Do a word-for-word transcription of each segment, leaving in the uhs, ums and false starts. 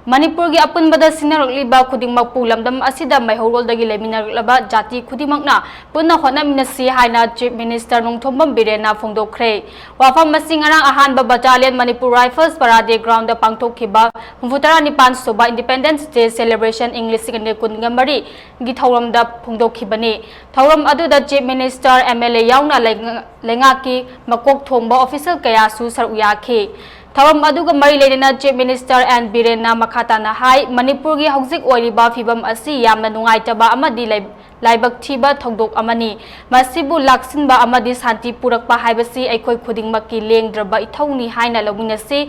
ꯃꯅꯤꯄꯨꯔꯒꯤ ꯑꯄꯨꯟꯕꯗ ꯁꯤꯟꯅꯔꯛꯂꯤꯕ ꯈꯨꯗꯤꯡꯃꯛꯄꯨ ꯂꯝꯗꯝ ꯑꯁꯤꯗ ꯃꯩꯍꯧꯔꯣꯜꯗꯒꯤ ꯂꯩꯃꯤꯟꯅꯔꯛꯂꯕ ꯖꯥꯇꯤ ꯈꯨꯗꯤꯡꯃꯛꯅ ꯄꯨꯟꯅ ꯍꯣꯠꯅꯃꯤꯟꯅꯁꯤ ꯍꯥꯏꯅ Chief Minister ꯅꯣꯡꯊꯣꯝꯕꯝ ꯕꯤꯔꯦꯟꯅ ꯐꯣꯡꯗꯣꯛꯈ꯭ꯔꯦ꯫ ꯋꯥꯐꯝ ꯑꯁꯤ ꯉꯔꯥꯡ ꯑꯍꯥꯟꯕ Battalion Manipur Rifles Parade Ground ꯗ ꯄꯥꯡꯊꯣꯛꯈꯤꯕ ꯍꯨꯝꯐꯨꯇꯔꯥ ꯅꯤꯄꯥꯟ ꯁꯨꯕ Independence Day Celebration ꯏꯪ ꯂꯤꯁꯤꯡ ꯑꯅꯤ ꯀꯨꯟꯒ ꯃꯔꯤꯒꯤ ꯊꯧꯔꯝꯗ ꯐꯣꯡꯗꯣꯛꯈꯤꯕꯅꯤ꯫ ꯊꯧꯔꯝ ꯑꯗꯨꯗ Chief Minister, M L A ꯌꯥꯎꯅ ꯂꯩꯉ-, ꯂꯩꯉꯥꯛꯀꯤ ꯃꯀꯣꯛ ꯊꯣꯡꯕ official ꯀꯌꯥꯁꯨ ꯁꯔꯨꯛ ꯌꯥꯈꯤ꯫ ꯊꯧꯔꯝ ꯑꯗꯨꯒ ꯃꯔꯤ ꯂꯩꯅꯅ Chief Minister N ꯕꯤꯔꯦꯟꯅ ꯃꯈꯥ ꯇꯥꯅ ꯍꯥꯏ, ꯃꯅꯤꯄꯨꯔꯒꯤ ꯍꯧꯖꯤꯛ ꯑꯣꯏꯔꯤꯕ ꯐꯤꯕꯝ ꯑꯁꯤ ꯌꯥꯝꯅ ꯅꯨꯡꯉꯥꯏꯇꯕ ꯑꯃꯗꯤ ꯂꯩ-, ꯂꯥꯏꯕꯛ ꯊꯤꯕ ꯊꯧꯗꯣꯛ ꯑꯃꯅꯤ꯫ ꯃꯁꯤꯕꯨ ꯂꯥꯛꯁꯤꯟꯕ ꯑꯃꯗꯤ ꯁꯥꯟꯇꯤ ꯄꯨꯔꯛꯄ ꯍꯥꯏꯕꯁꯤ ꯑꯩꯈꯣꯏ ꯈꯨꯗꯤꯡꯃꯛꯀꯤ ꯂꯦꯡꯗ꯭ꯔꯕ ꯏꯊꯧꯅꯤ ꯍꯥꯏꯅ ꯂꯧꯃꯤꯟꯅꯁꯤ꯫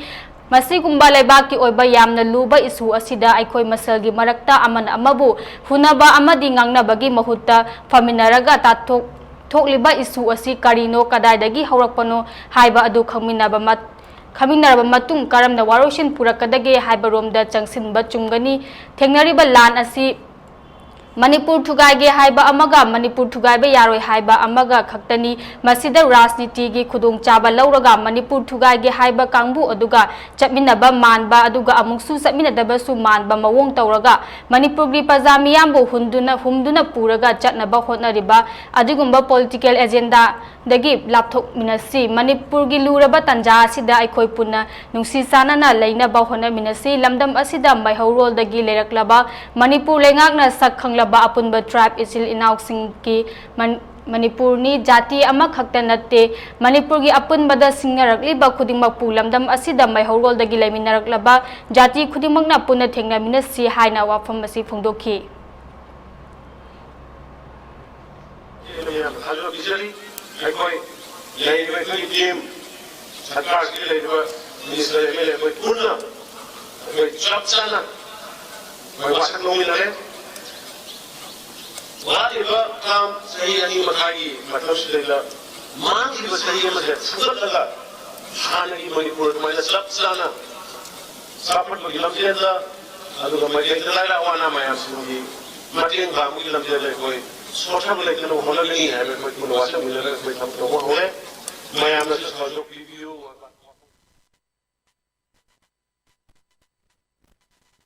ꯃꯁꯤꯒꯨꯝꯕ ꯂꯩꯕꯥꯛꯀꯤ ꯑꯣꯏꯕ ꯌꯥꯝꯅ ꯂꯨꯕ issue ꯑꯁꯤꯗ ꯑꯩꯈꯣꯏ ꯃꯁꯦꯜꯒꯤ ꯃꯔꯛꯇ ꯑꯃꯅ ꯑꯃꯕꯨ ꯐꯨꯅꯕ ꯑꯃꯗꯤ ꯉꯥꯡꯅꯕꯒꯤ ꯃꯍꯨꯠꯇ ꯐꯝꯃꯤꯟꯅꯔꯒ ꯇꯥꯊꯣꯛ-, ꯊꯣꯛꯂꯤꯕ issue ꯑꯁꯤ ꯀꯔꯤꯅꯣ, ꯀꯗꯥꯏꯗꯒꯤ ꯍꯧꯔꯛꯄꯅꯣ ꯍꯥꯏꯕ ꯑꯗꯨ ꯈꯪꯃꯤꯟꯅꯕ ꯃꯠ-, ꯈꯪꯃꯤꯟꯅꯔꯕ ꯃꯇꯨꯡ ꯀꯔꯝꯅ ꯋꯥꯔꯣꯏꯁꯤꯟ ꯄꯨꯔꯛꯀꯗꯒꯦ ꯍꯥꯏꯕꯔꯣꯝꯗ ꯆꯪꯁꯤꯟꯕ ꯆꯨꯝꯒꯅꯤ꯫ ꯊꯦꯡꯅꯔꯤꯕ ꯂꯥꯟ ꯑꯁꯤ ꯃꯅꯤꯄꯨꯔ ꯊꯨꯒꯥꯏꯒꯦ ꯍꯥꯏꯕ ꯑꯃꯒ ꯃꯅꯤꯄꯨꯔ ꯊꯨꯒꯥꯏꯕ ꯌꯥꯔꯣꯏ ꯍꯥꯏꯕ ꯑꯃꯒ ꯈꯛꯇꯅꯤ꯫ ꯃꯁꯤꯗ ꯔꯥꯖꯅꯤꯇꯤꯒꯤ ꯈꯨꯗꯣꯡꯆꯥꯕ ꯂꯧꯔꯒ ꯃꯅꯤꯄꯨꯔ ꯊꯨꯒꯥꯏꯒꯦ ꯍꯥꯏꯕ ꯀꯥꯡꯕꯨ ꯑꯗꯨꯒ ꯆꯠꯃꯤꯟꯅꯕ ꯃꯥꯟꯕ, ꯑꯗꯨꯒ ꯑꯃꯨꯛꯁꯨ ꯆꯠꯃꯤꯟꯅꯗꯕꯁꯨ ꯃꯥꯟꯕ ꯃꯑꯣꯡ ꯇꯧꯔꯒ ꯃꯅꯤꯄꯨꯔꯒꯤ ꯄ꯭ꯔꯖꯥ ꯃꯤꯌꯥꯝꯕꯨ ꯍꯨꯝꯗꯨꯅ, ꯍꯨꯝꯗꯨꯅ ꯄꯨꯔꯒ ꯆꯠꯅꯕ ꯍꯣꯠꯅꯔꯤꯕ ꯑꯗꯨꯒꯨꯝꯕ political agenda ꯗꯒꯤ ꯂꯥꯞꯊꯣꯛꯃꯤꯟꯅꯁꯤ꯫ ꯃꯅꯤꯄꯨꯔꯒꯤ ꯂꯨꯔꯕ ꯇꯥꯟꯖꯥ ꯑꯁꯤꯗ ꯑꯩꯈꯣꯏ ꯄꯨꯟꯅ ꯅꯨꯡꯁꯤ ꯆꯥꯟꯅꯅ ꯂꯩꯅꯕ ꯍꯣꯠꯅꯃꯤꯟꯅꯁꯤ꯫ ꯂꯝꯗꯝ ꯑꯁꯤꯗ ꯃꯩꯍꯧꯔꯣꯜꯗꯒꯤ ꯂꯩꯔꯛꯂꯕ ꯃꯅꯤꯄꯨꯔ ꯂꯩꯉꯥꯛꯅ ꯁꯛ ꯈꯪꯂꯕ ꯑꯄꯨꯟꯕ tribe ꯏꯆꯤꯜ ꯏꯅꯥꯎꯁꯤꯡꯒꯤ ꯃꯟ-, ꯃꯅꯤꯄꯨꯔꯅꯤ, ꯖꯥꯇꯤ ꯑꯃꯈꯛꯇ ꯅꯠꯇꯦ꯫ ꯃꯅꯤꯄꯨꯔꯒꯤ ꯑꯄꯨꯟꯕꯗ ꯁꯤꯡꯅꯔꯛꯂꯤꯕ ꯈꯨꯗꯤꯡꯃꯛꯄꯨ ꯂꯝꯗꯝ ꯑꯁꯤꯗ ꯃꯩꯍꯧꯔꯣꯜꯗꯒꯤ ꯂꯩꯃꯤꯟꯅꯔꯛꯂꯕ ꯖꯥꯇꯤ ꯈꯨꯗꯤꯡꯃꯛꯅ ꯄꯨꯟꯅ ꯊꯦꯡꯅꯃꯤꯟꯅꯁꯤ ꯍꯥꯏꯅ ꯋꯥꯐꯝ ꯑꯁꯤ ꯐꯣꯡꯗꯣꯛꯈꯤ꯫ ꯃꯌꯥꯝ ꯊꯥꯖꯕ ꯄꯤꯖꯔꯤ꯫ ꯑꯩꯈꯣꯏ ꯂꯩꯔꯤꯕ ꯑꯩꯈꯣꯏꯒꯤ team, ꯁꯔꯀꯥꯔꯁꯤꯗ ꯂꯩꯔꯤꯕ minister, M L A ꯑꯩꯈꯣꯏ ꯄꯨꯟꯅ ꯑꯩꯈꯣꯏ ꯆꯞ ꯆꯥꯅ ꯑꯩꯈꯣꯏ ꯋꯥꯁꯛ ꯂꯧꯃꯤꯟꯅꯔꯦ꯫ ꯋꯥꯠꯂꯤꯕ term ꯆꯍꯤ ꯑꯅꯤ ꯃꯈꯥꯏꯒꯤ ꯃꯇꯝꯁꯤꯗꯩꯗ ꯃꯥꯡꯈꯤꯕ ꯆꯍꯤ ꯑꯃꯁꯦ ꯐꯨꯒꯠꯂꯒ ꯍꯥꯟꯅꯒꯤ ꯃꯅꯤꯄꯨꯔ ꯑꯗꯨꯃꯥꯏꯅ ꯆꯞ ꯆꯥꯅ ꯆꯥꯎꯈꯠꯄꯒꯤ ꯂꯝꯖꯦꯜꯗ, ꯑꯗꯨꯒ ꯃꯩꯇꯩꯗ ꯂꯥꯏꯔ ꯑꯋꯥ ꯑꯅꯥ ꯃꯌꯥꯝꯁꯤꯡꯒꯤ ꯃꯇꯦꯡ ꯄꯥꯡꯕꯒꯤ ꯂꯝꯖꯦꯜꯗ ꯑꯩꯈꯣꯏ ꯁꯣꯠꯊꯕ ꯂꯩꯇꯅꯕ ꯍꯣꯠꯅꯒꯅꯤ ꯍꯥꯏꯕ ꯑꯩꯈꯣꯏ ꯄꯨꯟꯅ ꯋꯥꯁꯛꯃꯤꯟꯅꯔꯒ ꯑꯩꯈꯣꯏ ꯊꯕꯛ ꯇꯧꯕ ꯍꯧꯔꯦ꯫ ꯃꯌꯥꯝꯅꯁꯨ ꯁꯍꯖꯣꯛ ꯄꯤꯕꯤꯌꯨ꯫